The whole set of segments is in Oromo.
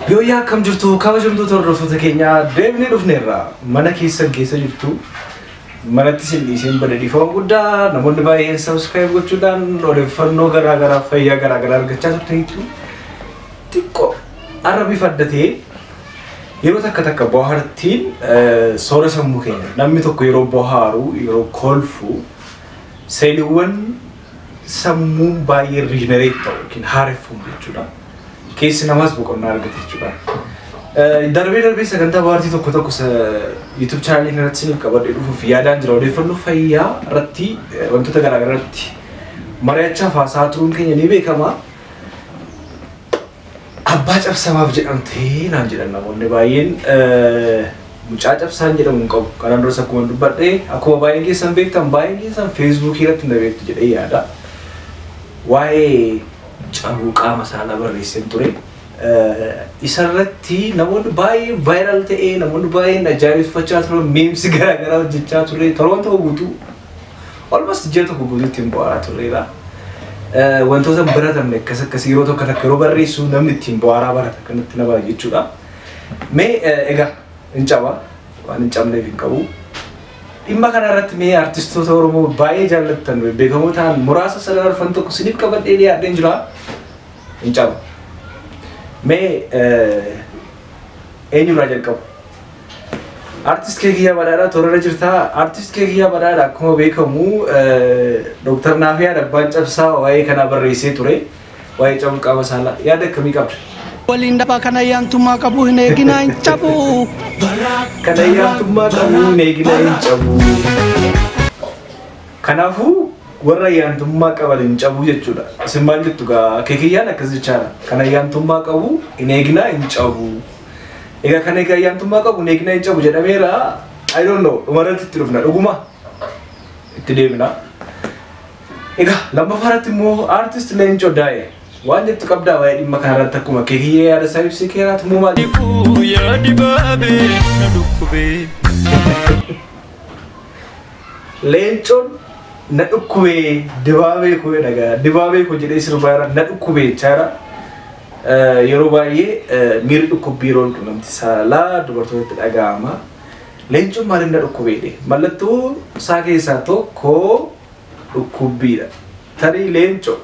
Yooyyaa, akkam jirtu kabajamtoota hordoftoota keenyaa? Deebinee dhufneerra. Mana keessan keessa jirtu, manatti isin dhiiseen bada, dhiifama guddaa. Namoonni baay'een subscribe gochuudhaan odeeffannoo garaa garaa fayyaa garaa garaa argachaa turtaniitu. Xiqqoo har'a bifa adda ta'ee, yeroo takka takka bohaartiin soora sammuu keenya. Namni tokko yeroo bohaaru, yeroo kolfu, seeliiwwan sammuun baay'ee regenerate ta'u yookiin haareffamu jechuudha. Keessi namaas boqonnaa argata jechuudha. Darbee darbee sagantaa bohaartii tokko tokko YouTube channelii kanatti isiniif qabadhee dhufuuf yaadaan jira. Odeeffannoo fayyaa irratti, wantoota garaa garaa irratti mari'achaa haasaa turuun keenya ni beekama. Abbaa cabsamaaf jedhamtee naan jedhan namoonni baay'een. Mucaa cabsaan jedhamu hin qabu. Kanaan duras akkuma dubbadhe, akkuma baay'een keessan beektan, baay'een keessan Facebookii irratti na beektu jedhee yaada. Waa'ee cabuu qaama saalaa barreesseen ture. Isarratti namoonni baay'een viral ta'ee, namoonni baay'een ajaa'ibsiifachaa turan, memes garaagaraa hojjechaa ture, torban tokko guutuu, almost ji'a tokko guutuu ittiin bohaaraa turreera. Wantoota hin baratamne akkas akkasii yeroo tokko takka yeroo barreessu namni ittiin bohaaraa barata kanatti nama jechuudha. Mee egaa hin caba, waan hin cabneef hin qabu. Dhimma kana irratti mee artistoota Oromoo baay'ee jaallattan, beekamoo ta'an muraasa sadan arfan tokko isiniif qabadhee dhiyaadheen jira. Hin caba. Mee eenyurraa jalqabu? Artist Keekiyyaa Badhaadhaa toorarra jirtaa. Artist Keekiyyaa Badhaadhaa, akkuma beekamu Dooktar Naafiyaa Abbaan Cabsaa waa'ee kanaa barreessee ture. Waa'ee cabuu qaama saalaa yaada akkamii qabda? Waliin dhabaa kan ayyaantummaa qabu hin eeginaa, hin cabu. Kan ayyaantummaa qabu hin eeginaa, hin cabu. Kanaafuu warra ayyaantummaa qaban hin cabu jechuudha. Isin maal jettu gaa? Keekiyyaan akkas jechaadha. Kan ayyaantummaa qabu hin eeginaa, hin cabu. Egaa kan egaa ayyaantummaa qabu hin eeginaa, hin cabu jedhameera. I don't know, dhumarratti itti dhufna, dhuguma itti deebina. Egaa lammaffaa irratti immoo artist Leencoo Daa'e waan jettu qabdaa waa'ee dhimma kanarratti? Akkuma Keekiyyee yaada isaa ibsee keeraatu immoo maal jettu? Yaa dibaabee na dhukkubee. Leencoon na dhukkubee dibaabee koo jedha, dibaabee koo jedhee sirbaa jira, na dhukkubee jechaadha. Yeroo baay'ee miirri dhukkubbii yeroo quunnamtii saalaa dubartootatti dhaga'ama. Leencoon maaliif na dhukkubeedhe? Mallattoo isaa keessaa tokko dhukkubbiidha. Tarii Leencoo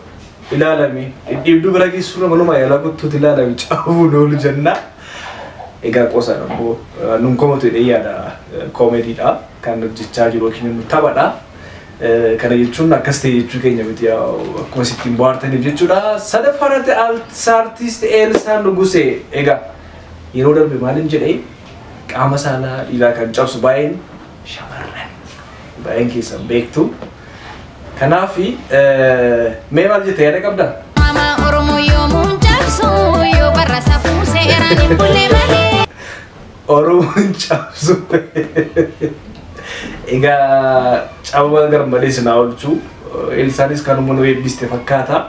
ilaalame dhidhiibduu bira geessuudha, manuma yaalaa kottuuti ilaalame, cabuun oolu jenna. Egaa qoosaadha immoo nun komatu jedhee yaada, koomediidha kan hojjechaa jiru yookiin immoo taphadha. Kana jechuun akkas ta'e jechuu keenya miti, akkuma ittiin bohaartaniif jechuudha. Sadaffaa irratti artist Eelsaa Nugusee. Egaa yeroo darbe maalin jedhee? Qaama saalaa dhiiraa kan cabsu baay'een shamarran, baay'een keessan beektu. Kanaaf mee maal jette, yaada qabdaa? Mama Oromoo yoomuun cabsu yoo barra safuu seeraan hin bulle malee. Oromoon cabsu. Egaa caba garmalee sinaa oolchu. Elsaanis kanuma nu eebbiste fakkaata.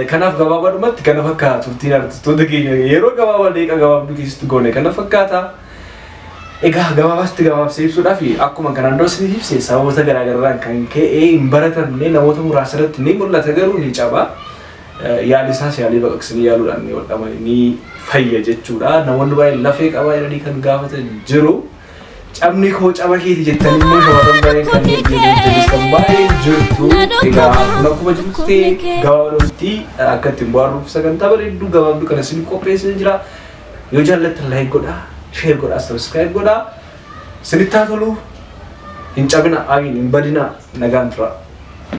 Kanaaf gabaabaadhumatti kana fakkaata turtiin artistoota keenya yeroo gabaabaa, daqiiqaa gabaabduu keessatti goone kana fakkaata. Egaa gabaabaasti gabaabsee ibsuudhaaf, akkuma kanaan dura isiniif ibse, sababoota garaagaraan kan ka'e hin baratamne, namoota muraasa irratti ni mul'ata, garuu ni caba. Yaalli isaas yaalii baqaqsanii yaaluudhaan ni hodhama, ni fayya jechuudha. Namoonni baay'een lafee qabaa jedhanii kan gaafatan jiru. Cabni koo caba keeti jettanii immoo shamarran baay'een kan jajjabeessan baay'een jirtu. Egaa kun akkuma jirutti ta'e, gabaabumatti akka ittiin bohaarruuf sagantaa bareedduu gabaabduu kana isiniif qopheessee jira. Yoo jaallattan like godhaa, share godhaa, subscribe godhaa. Isinitti haa tolu. Hin cabina, amiin, hin badina, nagaan tura.